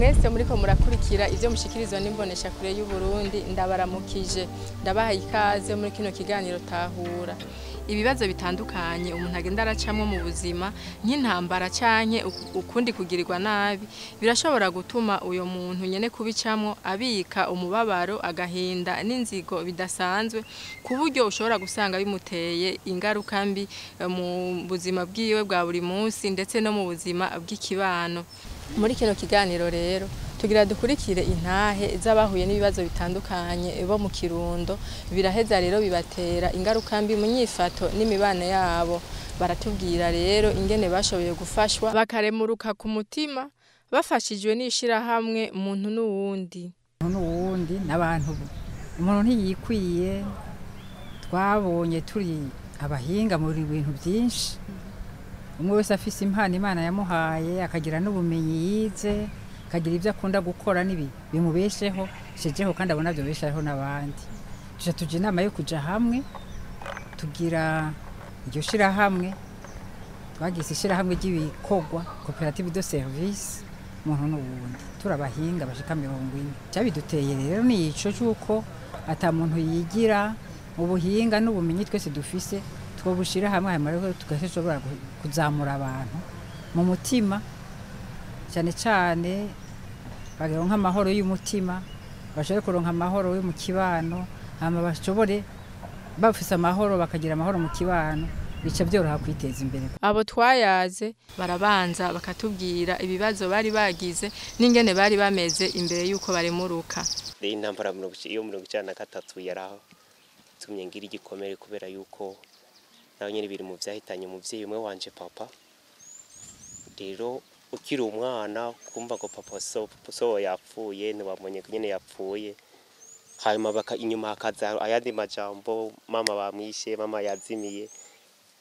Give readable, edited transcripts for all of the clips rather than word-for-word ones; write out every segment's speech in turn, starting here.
Mwese muriko murakurikira ivyo mushikirizwa n'imbonesha kure y'u Burundi, ndabaramukije, ndabahaye ikaze muri kino kiganiro Tahura. Ibibazo bitandukanye umuntu agenda aracamwo mu buzima, nk'intambara canke ukundi kugirirwa nabi, birashobora gutuma uyo muntu nyene kubicamwo abika umubabaro, agahinda n'inzigo bidasanzwe, ku buryo ushobora gusanga bimuteye ingaruka mbi mu buzima bwiwe bwa buri munsi ndetse no mu buzima bw'ikibano. Muri kino kiganiro rero tugira dukurikire intahe z'abahuye n'ibibazo bitandukanye bo mu Kirundo, biraheza rero bibatera ingaruka mbi mu nyifato n'imibano yabo. Baratubwira rero ingene bashoboye gufashwa bakaremuruka ku mutima bafashijwe n'ishirahamwe Muntu n'Uwundi. N'uwundi n'abantu, umuntu ntiyikwiye. Twabonye turi abahinga mu bintu byinshi, umwe wese afise impano Imana yamuhaye, akagira n'ubumenyi yize, akagira ibyo akunda gukora n'ibi bimubesheho shejeho, kandi abona byobeshaho n'abandi. Tuja tuja inama yo kuja hamwe, tugira iryo shirahamwe. Twagize ishirahamwe ry'ibikorwa, coopérative de service Muntu n'Uwundi. Turabahinga bashika 40. Cyabiduteye rero ni ico c'uko ata muntu yigira ubuhinga n'ubumenyi twese dufise, twobushira hamwe, hanyuma rero tugashobora kuzamura abantu mu mutima, cyane cyane baronka amahoro y'umutima, bashobore kuronka amahoro yo mu kibano, hama bashobore bafise amahoro, bakagira amahoro mu kibano, bica byoroha kwiteza imbere. Abo twayaze barabanza bakatubwira ibibazo bari bagize n'ingene bari bameze imbere y'uko baremuruka. Intambara yo 93 yaratumye ngira igikomere, kubera yuko nawe nyene biri mu vyahitanye umuvyeyi umwe wanje, papa. Rero ukiri umwana kumva ngo papa so yapfuye, ntiwamenye ko nyene yapfuye, hanyuma inyuma hakaza ayandi majambo, mama bamwishe, mama yazimiye.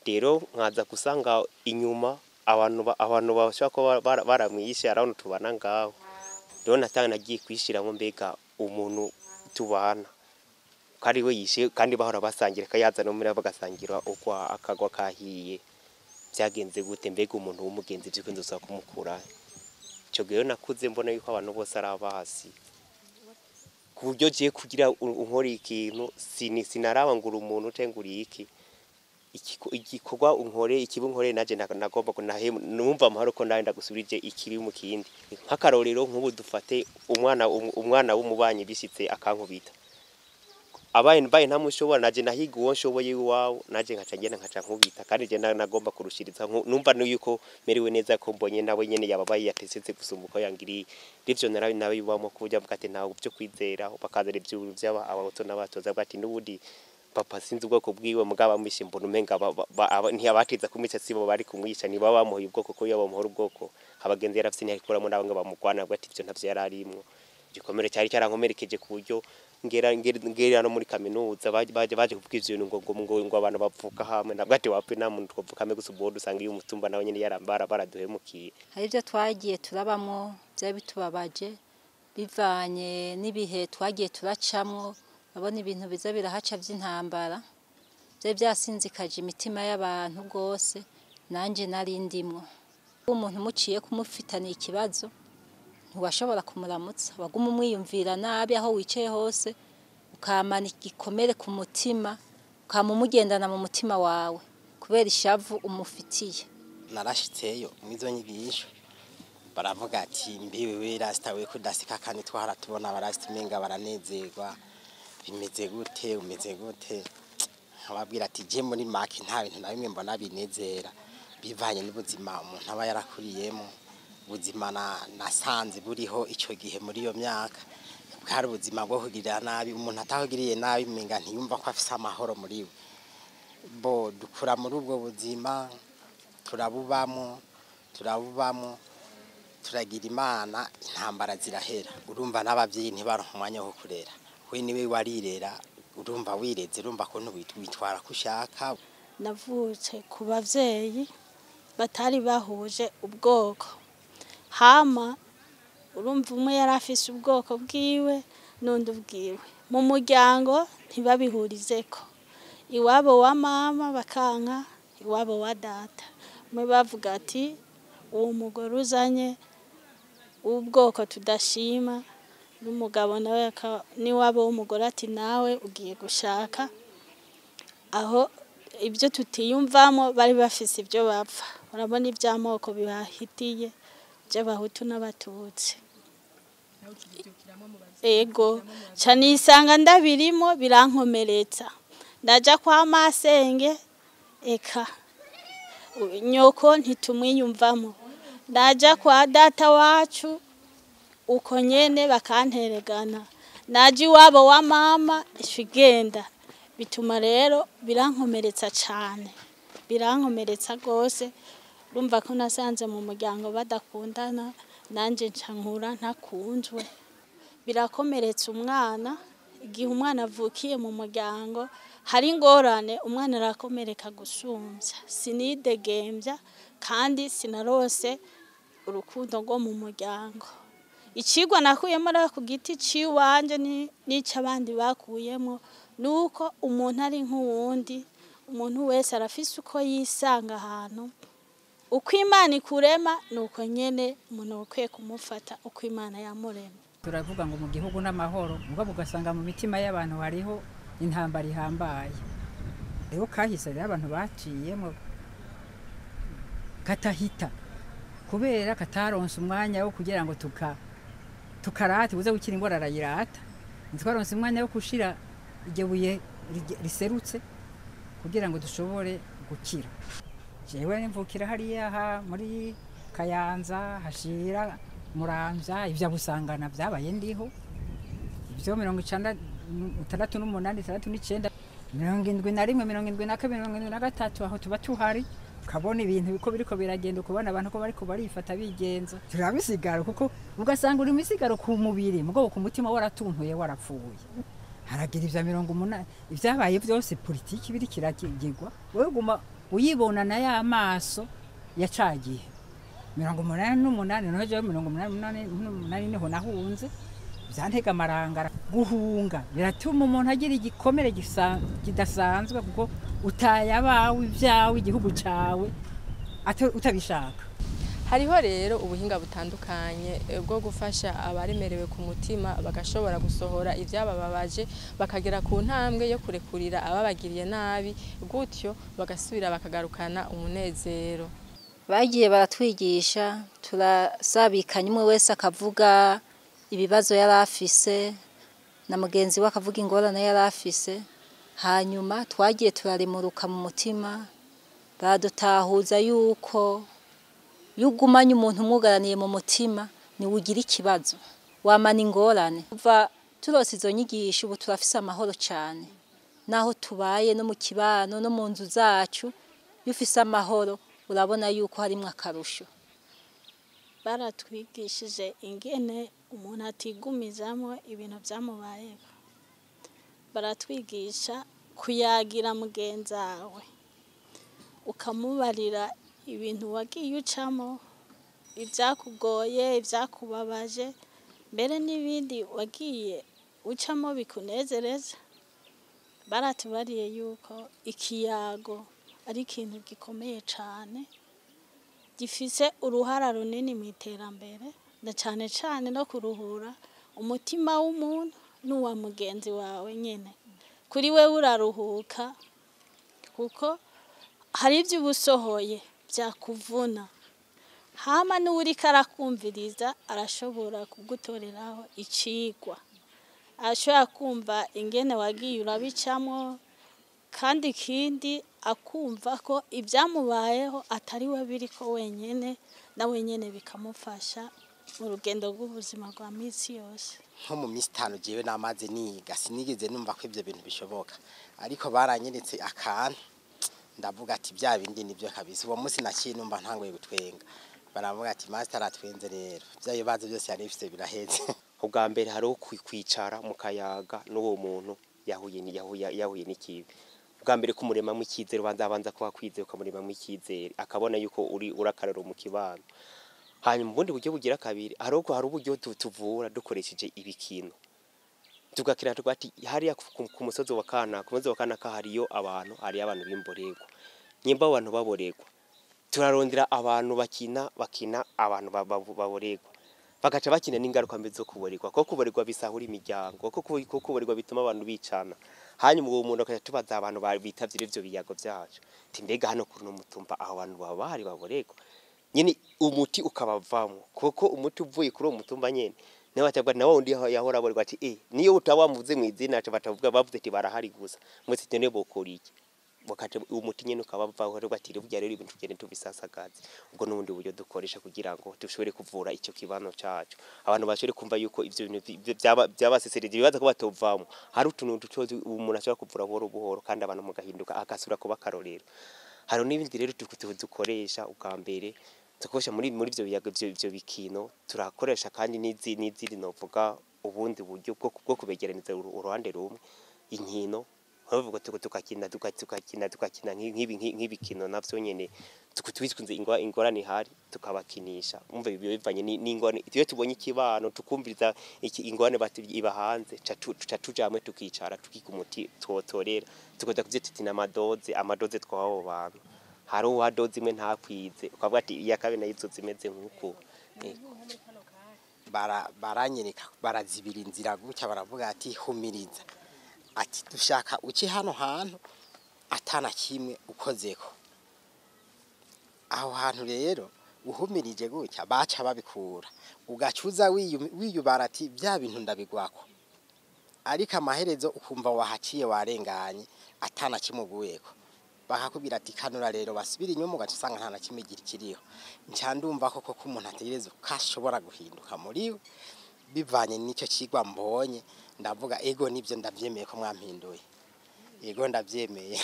Rero nkaza gusanga inyuma abantu bashobora kuba baramwishe ari tubana ngaho. Rero natanga nagiye kwishiramwo, mbega umuntu tubana ko ari we yishe, kandi bahora basangira, kayaza no muri bagasangira uko akagwa kahiye, byagenze gute? Mbega umuntu w'umugenzi vy'uko nzoza kumukura? Ico gihe nakuze mbona yuko abantu bose ari abasi, ku buryo je kugira unkora ikintu sinaraba ngura umuntu canke ngura iki igikorwa unkore, ikibi unkore, naje nagomba numva amahoro ko nawe ndagusubirije ikibi mu kindi. Nk'akarorero, nk'ubu dufate umwana w'umubanyi bishitse akankubita, abaye mbaye ntamushobora, naje nahiga uwo nshoboye iwawe, naje nkaca ngenda nkaca nkubita, kandi je nagomba kurushiriza, numva yuko merewe neza ko mbonye nawe nyene yababaye yatesetse gusumba uko yangiriye. Rivyo narabe nawe bibamo kuburyo avuga ati ntawe byo kwizera, bakazana ivyo vy'aba abahutu n'abatoza, avuga ati n'ubundi papa sinzi ubwoko bwiwe, mugabo amwishe mbona umenga ntiyabateza kumwica, sibo bari kumwica, niba bamuhoye ubwoko, ko iyo bamuhora ubwoko abagenzi yarafise ntiyakuramo nabo ngo bamugwana. Avuga ati ivyo ntavyo yararimwo. Igikomere cyari cyarankomerekeje ku buryo ngera no muri kaminuza baje kuvuga ivyo bintu ngo abantu bavuka hamwe, nabwo ati wapfe nta muntu twovuka hamwe gusa, ubwo dusanga iyo umutumba nawe nyene yarambara baraduhemukiye. Hari ibyo twagiye turabamwo byari bitubabaje bivanye n'ibihe twagiye turacamwo. Babona ibintu biza birahaca by'intambara, byari byasinzikaje imitima y'abantu rwose, nanjye nari ndimwo. Umuntu umuciye kumufitaniye ikibazo ntiwashobora kumuramutsa, waguma umwiyumvira nabi aho wicaye hose, ukamana igikomere ku mutima, ukama umugendana mu mutima wawe kubera ishavu umufitiye. Narashitseyo mwizo nyigisho, baravuga ati mbiwe we rasita we kudasika kandi twahora tubona abarasita umenga baranezerwa, bimeze gute, umeze gute? Nkababwira ati je muri make nta bintu na bimwe mbona binezera, bivanye n'ubuzima umuntu aba yarakuriyemo. Ubuzima nasanze buriho ico gihe muri iyo myaka bwari ubuzima bwo kugirira nabi umuntu, atahugiriye nabi umenga ntiyumva ko afise amahoro muri we. Bo dukura muri ubwo buzima, turabubamo turabubamo, turagira Imana, intambara zirahera. Urumva n'abavyeyi ntibaronka umwanya wo kurera, we niwe warirera, urumva wireze, urumva ko witwara ko ushaka. Navutse ku bavyeyi batari bahuje ubwoko, hama urumva umwe yari afise ubwoko bwiwe n'undi ubwiwe, mu muryango ntibabihurizeko, iwabo wa mama bakanka iwabo wa data, umwe bavuga ati uwo mugore uzanye w'ubwoko tudashima, n'umugabo nawe niwabo w'umugore ati nawe ugiye gushaka aho ibyo tutiyumvamo. Bari bafise ibyo bapfa, urabona iby'amoko bibahitiye by'abahutu n'abatutsi. Ego ca nisanga ndabirimo, birankomeretsa. Ndaja kwa masenge, eka nyoko ntitumwiyumvamo. Ndaja kwa data wacu uko nyene, bakanteregana. Naje iwabo wa mama ishigenda bituma rero birankomeretsa cane, birankomeretsa gose. Urumva ko nasanze mu muryango badakundana, nanje nca nkura ntakunzwe. Birakomeretsa umwana. Igihe umwana avukiye mu muryango hari ingorane, umwana arakomereka gusumvya. Sinidegembya kandi sinarose urukundo rwo mu muryango. Icigwa nakuyemo rero ku giti ciwanje n'ic'abandi bakuyemo nuko umuntu ari nk'uwundi. Umuntu wese arafise uko yisanga ahantu. Uko Imana ikurema nuko nyene umuntu ukwiye kumufata uko Imana yamurema. Turavuga ngo mu gihugu n'amahoro, mugabo ugasanga mu mitima y'abantu hariho intambara ihambaye. Rero kahise rero abantu baciyemo katahita kubera kataronse umwanya wo kugira ngo tukarate uze gukira ingwara arayirata. Ntitwaronse umwanya wo gushira iryo buye riserutse kugira ngo dushobore gukira. Jewe mvukira hariya muri Kayanza hashira Muramvya, ivya Busangana vyabaye ndiho, ivyo 1968, 69, 71, 72, 73, aho tuba tuhari ukabona ibintu biko biriko biragenda, ukabona abantu ko bariko barifata bigenza. Turabisigara kuko ugasanga uri misigaro ku mubiri, mugabo ku mutima waratuntuye, warapfuye. Haragira ivya 80, ivyabaye vyose, politiki biri kiragirwa, wewe guma uyibona na ya maso yacagiye 88. Noneho jewe 88 niho nahunze, vyantega amarangara. Guhunga biratuma umuntu agira igikomere kidasanzwe, kuko utaye abawe, ibyawe, igihugu cawe utabishaka. Hariho rero ubuhinga butandukanye bwo gufasha abaremerewe ku mutima bagashobora gusohora ibyabababaje, bakagera ku ntambwe yo kurekurira ababagiriye nabi, gutyo bagasubira bakagarukana umunezero. Bagiye baratwigisha, turasabikanya, umwe wese akavuga ibibazo yari afise na mugenzi we akavuga ingorane yari afise. Hanyuma twagiye turaremuruka mu mutima, baradutahuza yuko iyo ugumanye umuntu umwugaraniye mu mutima niwe ugira ikibazo, wamana ingorane. Kuva turose izo nyigisho, ubu turafise amahoro cyane, naho tubaye no mu kibano no mu nzu zacu. Iyo ufise amahoro urabona yuko harimwo akarusho. Baratwigishije ingene umuntu atigumizamo ibintu byamubayeho, baratwigisha kuyagira mugenzawe, ukamubarira ibintu wagiye ucamo, ibyakugoye, ibyakubabaje, mbere n'ibindi wagiye ucamo bikunezereza. Baratubariye yuko ikiyago ari ikintu gikomeye cyane, gifise uruhara runini mu iterambere, na cyane cyane no kuruhura umutima w'umuntu n'uwa mugenzi wawe nyine. Kuri we uraruhuka kuko hari ibyo uba usohoye byakuvuna, hama n'uwuriko arakumviriza arashobora kugutoreraho icigwa, ashobora kumva ingene wagiye urabicamo, kandi ikindi akumva ko ibyamubayeho atari we biriko wenyene, na wenyene bikamufasha mu rugendo rw'ubuzima rwa minsi yose. Nko mu minsi 5 jewe namaze niga, sinigeze numva ko ivyo bintu bishoboka, ariko baranyeretse akantu, ndavuga ati bya bindi nivyo kabisa. Uwo munsi naciye numva ntangoye gutwenga, baravuga ati master aratwenze rero, bya bibazo byose yari bifise biraheze. Ubwa mbere hariho kwicara mu kayaga n'uwo muntu yahuye n'ikibi. Ubwa mbere kumuremamo icyizere, ubanza abanza kuba kwizera, ukamuremamo icyizere, akabona yuko uri urakararo mu kibano. Hanyuma ubundi buryo bugira kabiri, hari uburyo tuvura dukoresheje ibikino. Tugakira tugati hariya ku musozi wa Kana, ku musozi wa Kana hariyo abantu, hariyo abantu b'imborerwa. Nyimba abantu baborerwa, turarondera abantu bakina abantu baborerwa. Bagaca bakina n'ingaruka mbi zo kuboregwa, kuko kuboregwa bisahura imiryango, kuko kuboregwa bituma abantu bicana. Hanyuma uwo muntu akaja tubaza abantu bitavye ivyo biyago vyacu, ati mbega hano kuri uno mutumba aho abantu baba bahari baboregwa nyene, umuti ukabavamwo, kuko umuti uvuye kuri uwo mutumba nyene nawe atabwa na wundi yahora aborerwa ati niyo utaba wamuvuze mw'izina, aca batavuga bavuze ati barahari gusa mwese none bokora iki? Bakate umuti nyene ukabavaho rero ati burya rero ibintu tugende tubisasagaze. Ubwo n'ubundi buryo dukoresha kugira ngo dushobore kuvura ico kibano cacu, abantu bashobore kumva yuko ivyo bintu byabasesereje ibibaza ko batovamwo, hari utuntu dutozi umuntu ashobora kuvura buhoro buhoro kandi abantu mugahinduka agasubira kuba akarorero. Hari n'ibindi rero dukoresha. Ubwa mbere dukoresha muri ivyo biyago, ivyo bikino turakoresha, kandi n'izindi novuga ubundi buryo bwo kubegeraniriza uruhande rumwe, inkino bavuga tukakina tukakina nk'ibi nk'ibikino navyo nyene twikunze ingorane ihari tukabakinisha. Umva bivanye n'ingorane, iyo tubonye ikibano tukumviriza iki ingorane iba hanze, ca tujamwe tukicara tukiga umuti twotorera, tukaza kuvyita tuti n'amadoze amadoze tw'abo bantu. Hari uwa doze imwe ntakwize, ukavuga ati iya kabiri nayo izoza imeze nk'uku. Baranyereka barazibira inzira gutya, baravuga ati humiriza, ati dushaka uce hano hantu atana kimwe ukozeko. Aho hantu rero uhumirije gutya baca babikura, ugacuza wiyubara ati bya bintu ndabigwako, ariko amaherezo ukumva wahaciye warenganye atana kimwe uguyeko. Bakakubwira ati kanura rero basubira inyuma, ugaca usanga nta na kimwe kiriho. Nca ndumva koko ko umuntu ategereza ko ashobora guhinduka muri we bivanye n'icyo kigwa mbonye. Ndavuga ego nibyo ndavyemeye ko mwampinduye, ego ndavyemeye.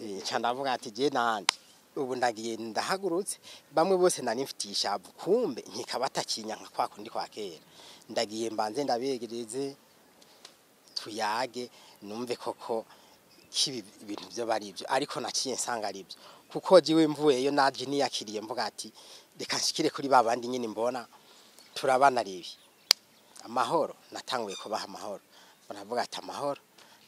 Nca ndavuga ati je nanje ubu ndagiye ndahagurutse, bamwe bose nari mfitiye ishavu kumbe nkikabatakinya nka kwa kundi kwa kera. Ndagiye mbanze ndabegereze tuyage numve koko kibi ibintu byo bari ibyo, ariko naciye nsanga ari ibyo, kuko jiwe mvuyeyo naje niyakiriye mvuga ati reka nshikire kuri ba bandi nyine mbona turabana ribi amahoro. Natanguye kubaha amahoro, baravuga ati amahoro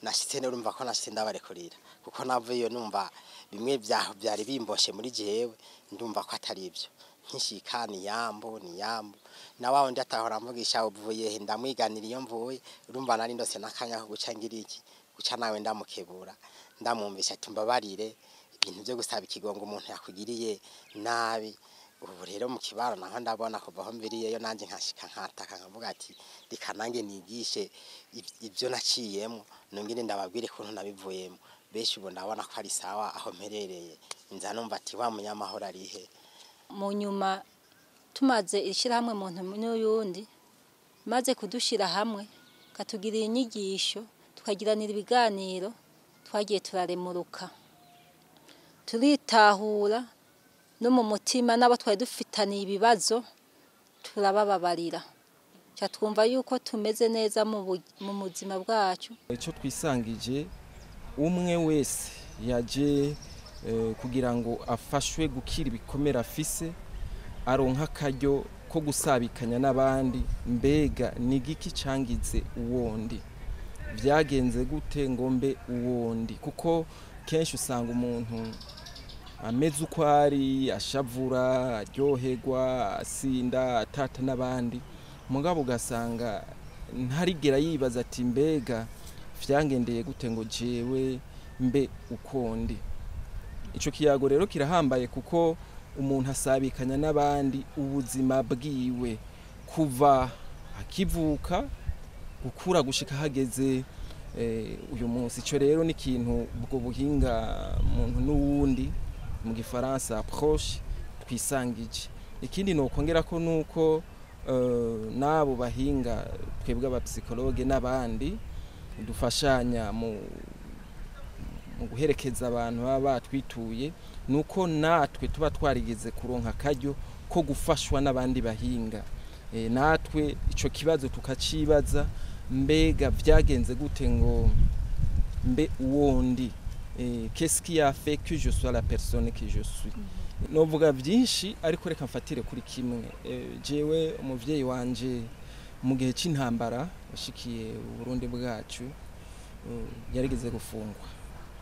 nashitse nurumva ko nashitse ndabarekurira, kuko navuyeyo numva bimwe byari bimboshe muri jewe, ndumva ko atari ibyo. Nkishika ni yambo ni yambo na wa wundi atahora mvugisha uvuye he, ndamwiganira iyo mvuye, urumva nari ndose n'akanya ko guca ngira iki guca nawe ndamukebura ndamwumvisha ati mbabarire ibintu byo gusaba ikigongo umuntu yakugiriye nabi. Ubu rero mu kibaro naho ndabona kuva aho mviriyeyo nanjye nkashika nkataka nkavuga ati reka nanjye nigishe ibyo naciyemo, nongere ndababwire kuntu nabivuyemo. Benshi ubu ndabona ko ari sawa aho mperereye, nza numva ati wa munyamahoro arihe. Mu nyuma tumaze ishyirahamwe muntu n'uyundi maze kudushira hamwe katugirira inyigisho tukagiranira ibiganiro, twagiye turaremuruka turitahura no mu mutima, n'abo twari dufitaniye ibibazo turabababarira, twumva yuko tumeze neza mu buzima bwacu. Icyo twisangije umwe wese yaje kugira ngo afashwe gukira ibikomere afise, aronka akaryo ko gusabikanya n'abandi, mbega ni igiki cangize uwondi, vyagenze gute ngo mbe uwondi, kuko kenshi usanga umuntu ameze uko ari, ashavura, aryoherwa, asinda, atata n'abandi, mugabo ugasanga ntarigera yibaza ati mbega vyangendeye gute ngo jewe mbe ukondi. Ico kiyago rero kirahambaye kuko umuntu asabikanya n'abandi ubuzima bwiwe kuva akivuka gukura gushika hageze uyu munsi. Ico rero ni ikintu ubwo buhinga muntu n'uwundi mu gifaransa approche twisangije. Ikindi nokongera ko nuko nabo bahinga twebwe abapsychologue n'abandi dufashanya mu guherekeza abantu baba batwituye, nuko natwe tuba twarigeze kuronka akaryo ko gufashwa n'abandi bahinga. Natwe ico kibazo tukacibaza, mbega vyagenze gute ngo mbe uwondi, qu'est-ce qui a fait que je sois la personne que je suis. Novuga byinshi ariko reka mfatire kuri kimwe. Jewe umuvyeyi wanje mu gihe c'intambara yashikiye Burundi bwacu, yarigeze gufungwa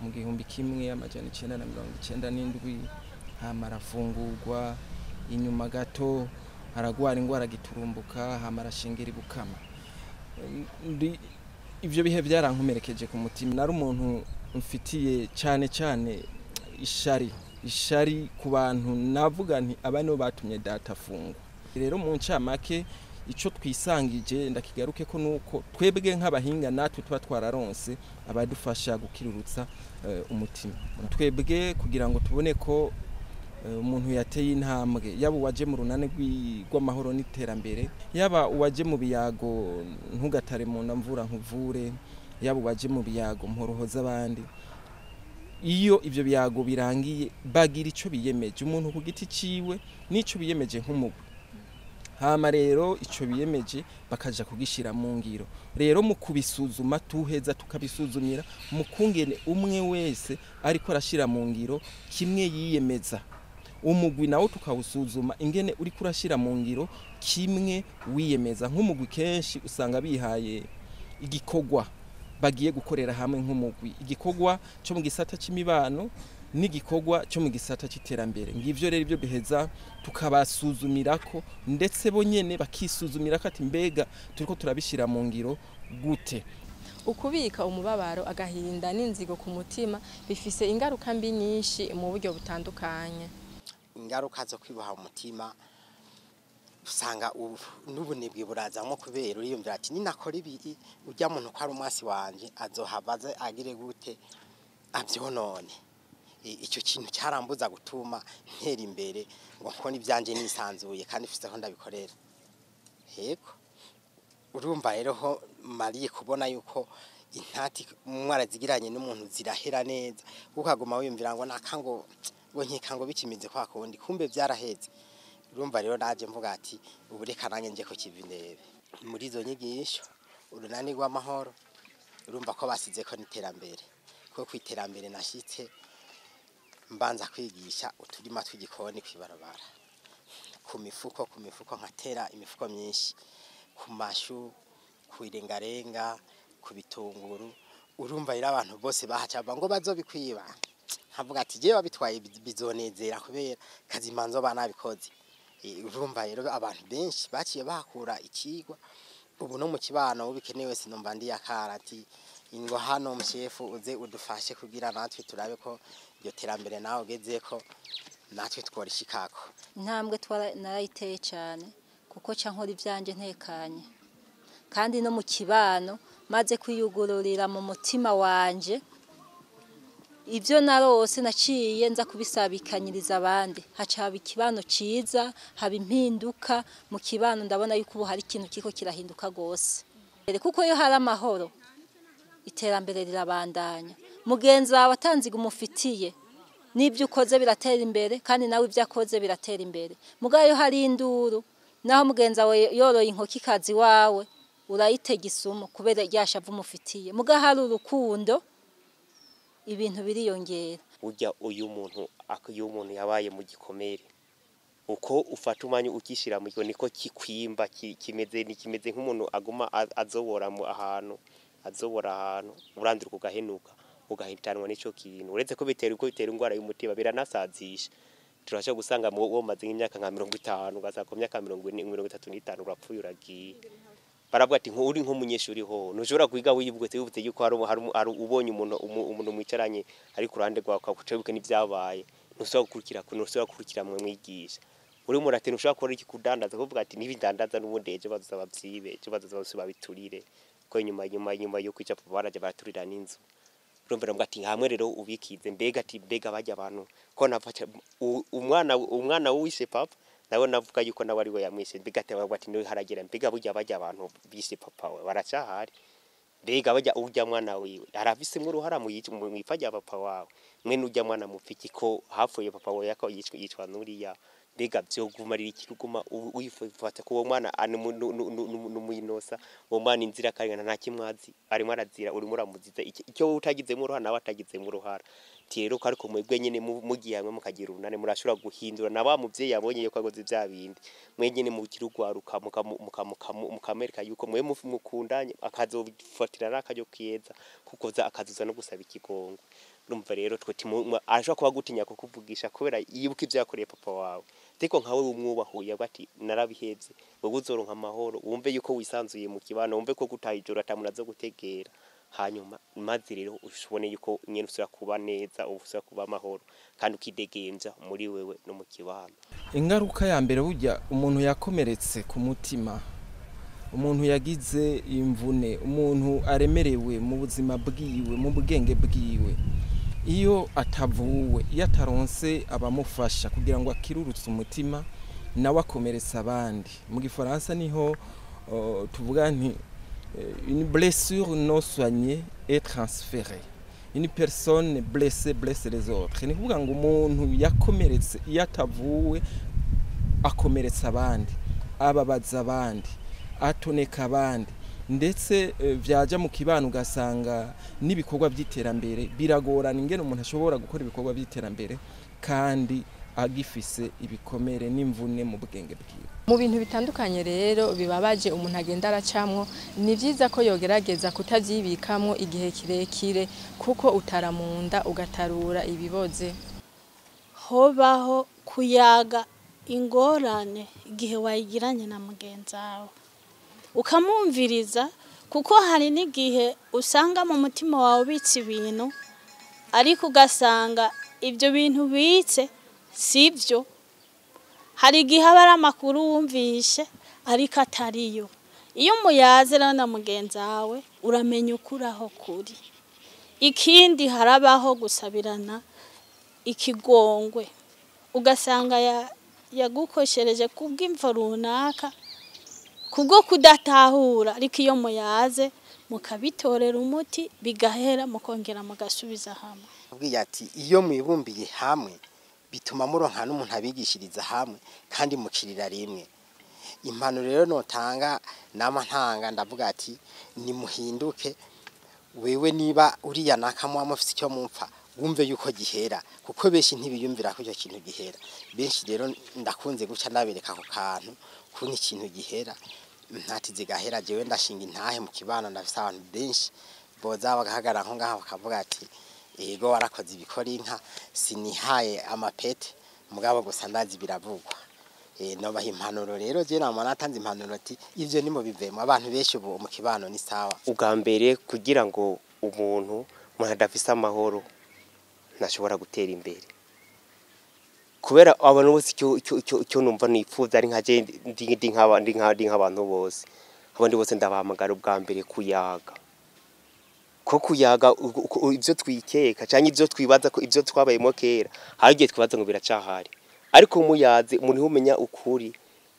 mu 1997, hama arafungurwa inyuma gato Aragwara ingwara giturumbuka, hama arashengera ibukama. Ivyo bihe byarankomerekeje ku mutima. Nari umuntu mfitiye cyane cyane ishari ku bantu, navuga nti aba nibo batumye data afungwa. Rero mu ncamake ico twisangije ndakigaruke ko nuko twebwe nk'abahinga natwe tuba twararonse abadufasha gukirurutsa umutima. Twebwe kugira ngo tubone ko umuntu yateye intambwe, yaba uwaje mu runani rw'amahoro n'iterambere, yaba uwaje mu biyago ntugatare mu mvura nkuvure, yaba uwaje mu biyago mporohoza abandi, iyo ivyo biyago birangiye bagira ico biyemeje umuntu ku giti ciwe n'ico biyemeje nk'umugwi. Hama rero ico biyemeje bakaja kugishira mu ngiro. Rero mu kubisuzuma tuheza tukabisuzumira mu kungene umwe wese ariko arashira mu ngiro kimwe yiyemeza. Umugwi nawo tukawusuzuma ingene uri kurashira mu ngiro kimwe wiyemeza. Nk'umugwi kenshi usanga bihaye igikorwa bagiye gukorera hamwe nk'umugwi, igikorwa cyo mu gisata c'imibano n'igikorwa cyo mu gisata c'iterambere. Ngivyo rero ibyo duheza tukabasuzumirako, ndetse bo nyene bakisuzumirako ati mbega turiko turabishira mu ngiro gute. Ukubika umubabaro, agahinda n'inzigo ku mutima bifise ingaruka mbi nyinshi mu buryo butandukanye. Ingaruka zo kwiboha umutima usanga n'ubunebwe burazamwo, kubera uriyumvira ati ninakora ibi urya muntu ko ari umwasi wanje azohava aze agire gute avyonone. Icyo kintu cyarambuza gutuma ntera imbere ngo nkone ivyanje nisanzuye kandi mfise aho ndabikorera. Yego, urumva rero ho mariye kubona yuko intati mwarazigiranye n'umuntu zirahera neza, ukaguma wiyumvira ngo nakango ngo nkeka ngo bikimize kwa kundi, kumbe byaraheze. Urumva rero naje mvuga ati ubu reka nanjye nje ku kivi ndebe. Muri izo nyigisho urunani rw'amahoro urumva ko basize ko n'iterambere, ko kwiterambere nashitse mbanza kwigisha uturima tw'igikoni kwibarabara, ku mifuko nkatera imifuko myinshi, ku mashu, ku irengarenga, ku bitunguru. Urumva rero abantu bose bahaca ngo bazobikwiba, nkavuga ati jewe babitwaye bizonezera kubera kazimanzo banabikoze. Urumva rero abantu benshi baciye bakura ikigwa. Ubu no mu kibano ubikenewe sinumva ndi yakarati ingo hano mshefu uze udufashe kugira natwe turabe ko iryo terambere nawe ugezeko natwe tworishikako. Intambwe narayiteye cyane kuko ca nkora ivyanje ntekanye, kandi no mu kibano maze kwiyugururira mu mutima wanje ivyo narose naciye nza kubisabikanyiriza abandi, haca haba ikibano ciza, haba impinduka mu kibano. Ndabona yuko ubu hari ikintu kiko kirahinduka gose, kuko iyo hari amahoro iterambere rirabandanya. Mugenzi wawe atanziga umufitiye n'ibyo ukoze biratera imbere, kandi nawe ibyo akoze biratera imbere. Mugabo iyo hari induru, naho mugenzi wawe yoroye inkoko ikazi wawe urayitega isumo kubera ryashavu umufitiye. Mugabo hari urukundo ibintu biriyongera. Urya uyu muntu uyu muntu yabaye mu gikomere, uko ufata umwanya ukishira mu niko kikwimba kimeze nikimeze nk'umuntu aguma azobora mu ahantu azobora ahantu urandura kugahenuka ugahitanwa n'ico kintu. Uretse ko bitera uko bitera ingwara y'umutima biranasazisha. Turasha gusanga mu wo maze nk'imyaka nka 50 ugasanga ku myaka 35 urapfuye uragiye. Baravuga ati uri nk'umunyeshuri ho ntushobora kwiga wiyibutse wibutse yuko hari ubonye umuntu mwicaranye ari ku ruhande rwawe ukabuke n'ibyabaye, ntushobora gukurikira mwe mwigisha. Uri murate ntushobora gukora iki kudandaza kuvuga ati nibidandaza n'ubundi ejo bazoza bavyibe, ejo bazoza babiturire, ko nyuma yo kwica papa baraje baraturira n'inzu. Urumva ngo ati hamwe rero ubikize mbega ati mbega bajya abantu ko navaca umwana wishe papa nawe navuga yuko nawe ari we yamwishe, mbega ati ati niwe haragera mbega burya bajya abantu bishe papa we baracahari, mbega bajya urya mwana wiwe arafisemwo uruhara mu ipfa rya papa wawe, mwene urya mwana mupfiki ko hapfuye papa wawe yako yicwa nuriya, mbega vyogumarira iki kuguma wifata ko uwo mwana n'umwinosa, uwo mwana inzira karengana nta kimwazi arimo arazira, urimo uramuziza icyo wowe utagizemo uruhara nawe atagizemo uruhara. Rero ko ariko mwebwe nyene mugiye hamwe mukagira urunane murashobora guhindura na wa muvyeyi yabonye yuko akoze vya bindi, mwe nyene mugira urwaruka mukamereka yuko mwe mukundanye, akazofatira n'akaryo keza kukoza akazoza no gusaba ikigongo. Urumva rero twe arashobora kuba gutinya kukuvugisha kubera yibuka ivyo yakoreye papa wawe, Ariko nkawe umwubahuye bati narabihevye, wewe uzoronka amahoro, wumve yuko wisanzuye mu kibano, wumve ko gutaha ijoro ata muntu azo gutegera. Hanyuma maze rero ushobone yuko nyene usubira kuba neza, usubira kuba amahoro kandi ukidegemvya muri wewe no mu kibano. Ingaruka ya mbere, burya umuntu yakomeretse ku mutima, umuntu yagize imvune, umuntu aremerewe mu buzima bwiwe, mu bwenge bwiwe, iyo atavuwe, iyo ataronse abamufasha kugira ngo akirurutse umutima, nawe akomeretsa abandi. Mu gifaransa niho tuvuga nti une blessure non soignée est transférée, une personne blessée blesse les autres. Ni kuvuga ngo umuntu yakomeretse iyo atavuwe akomeretsa abandi, ababaza abandi, atoneka abandi, ndetse vyaja mu kibano ugasanga n'ibikorwa by'iterambere biragorana, ingene umuntu ashobora gukora ibikorwa by'iterambere kandi agifise ibikomere n'imvune mu bwenge bwiwe. Mu bintu bitandukanye rero bibabaje umuntu agenda aracamwo, ni vyiza ko yogerageza kutavyibikamwo igihe kirekire, kuko utara mu nda ugatarura ibiboze. Hobaho kuyaga ingorane igihe wayigiranye na mugenzi wawe, ukamwumviriza, kuko hari n'igihe usanga mu mutima wawe ubitse ibintu, ariko ugasanga ibyo bintu ubitse si byo. Hari igihe aba ari amakuru wumvishe ariko atariyo. Iyo umuyaze rero na mugenzi wawe, uramenya ukuri aho kuri. Ikindi, harabaho gusabirana ikigongwe, ugasanga yagukoshereje kubw'imvo runaka, kubwo kudatahura, ariko iyo muyaze mukabitorera umuti bigahera, mukongera mugasubiza hamwe. Abwiye ati iyo mwibumbiye hamwe bituma muronka n'umuntu abigishiriza hamwe kandi mukirira rimwe. Impanuro rero notanga, nama ntanga, ndavuga ati nimuhinduke. Wewe niba uriya nakamwa mufise icyo mupfa, wumve yuko gihera, kuko benshi ntibiyumvira ko icyo kintu gihera. Benshi rero ndakunze guca nabereka ako kantu kuntu ikintu gihera, ntati zigahera. Jewe ndashinga intahe mu kibano, ndafise abantu benshi boza bagahagarara nko ngaha bakavuga ati ego warakoze ibikora inka. Sinihaye amapete, mugabo gusa ndazi biravugwa. Nobaha impanuro rero, je nama natanze impanuro ati ivyo nimubivemo. Abantu benshi ubu mu kibano ni sawa. Ubwa mbere, kugira ngo umuntu adafise amahoro ntashobora gutera imbere, kubera abantu bose icyo numva nifuza ari nka je ndi nk'abantu bose, abandi bose ndabahamagara ubwa mbere kuyaga, ko kuyaga ivyo twikeka canke ivyo twibaza ko ivyo twabayemo kera, hari igihe twibaza ngo biracahari, ariko muyaze umuntu umenya ukuri.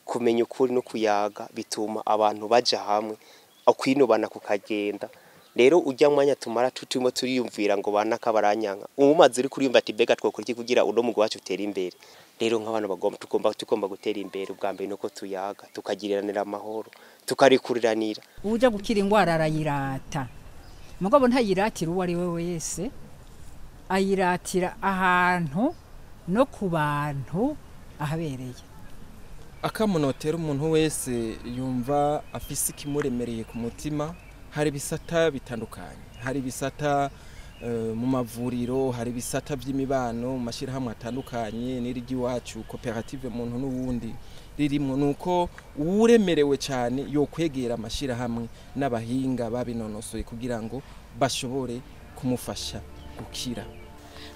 Kumenya ukuri no kuyaga bituma abantu baja hamwe, akwinubana kukagenda. Rero ujya mwanya tumara tuturimo turiyumvira ngo banaka baranyanka, umaze uri kuriyumva ati mbega twokora iki kugira uno mugwi wacu utere imbere. Rero nk'abantu bagomba tugomba gutera imbere, ubwa mbere nuko tuyaga, tukagiriranira amahoro, tukarikuriranira. Uja gukira ingwara arayirata, mugabo ntayiratira uwo ari we wese, ayiratira ahantu no ku bantu ahabereye. Akamunotera umuntu wese yumva afise ikimuremereye ku mutima, hari ibisata bitandukanye, hari ibisata mu mavuriro, hari ibisata by'imibano mu mashyirahamwe atandukanye, n'iry'iwacu koperative muntu n'uwundi ririmwo. Nuko uwuremerewe cyane yokwegera amashyirahamwe n'abahinga babinonosoye kugira ngo bashobore kumufasha gukira.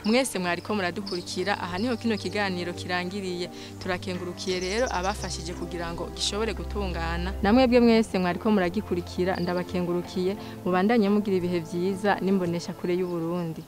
Mwese mwariko muradukurikira, aha niho kino kiganiro kirangiriye. Turakengurukiye rero abafashije kugira ngo gishobore gutungana. Namwebwe mwese mwariko muragikurikira, ndabakengurukiye. Mubandanye mugira ibihe vyiza n'imbonesha kure y'u Burundi.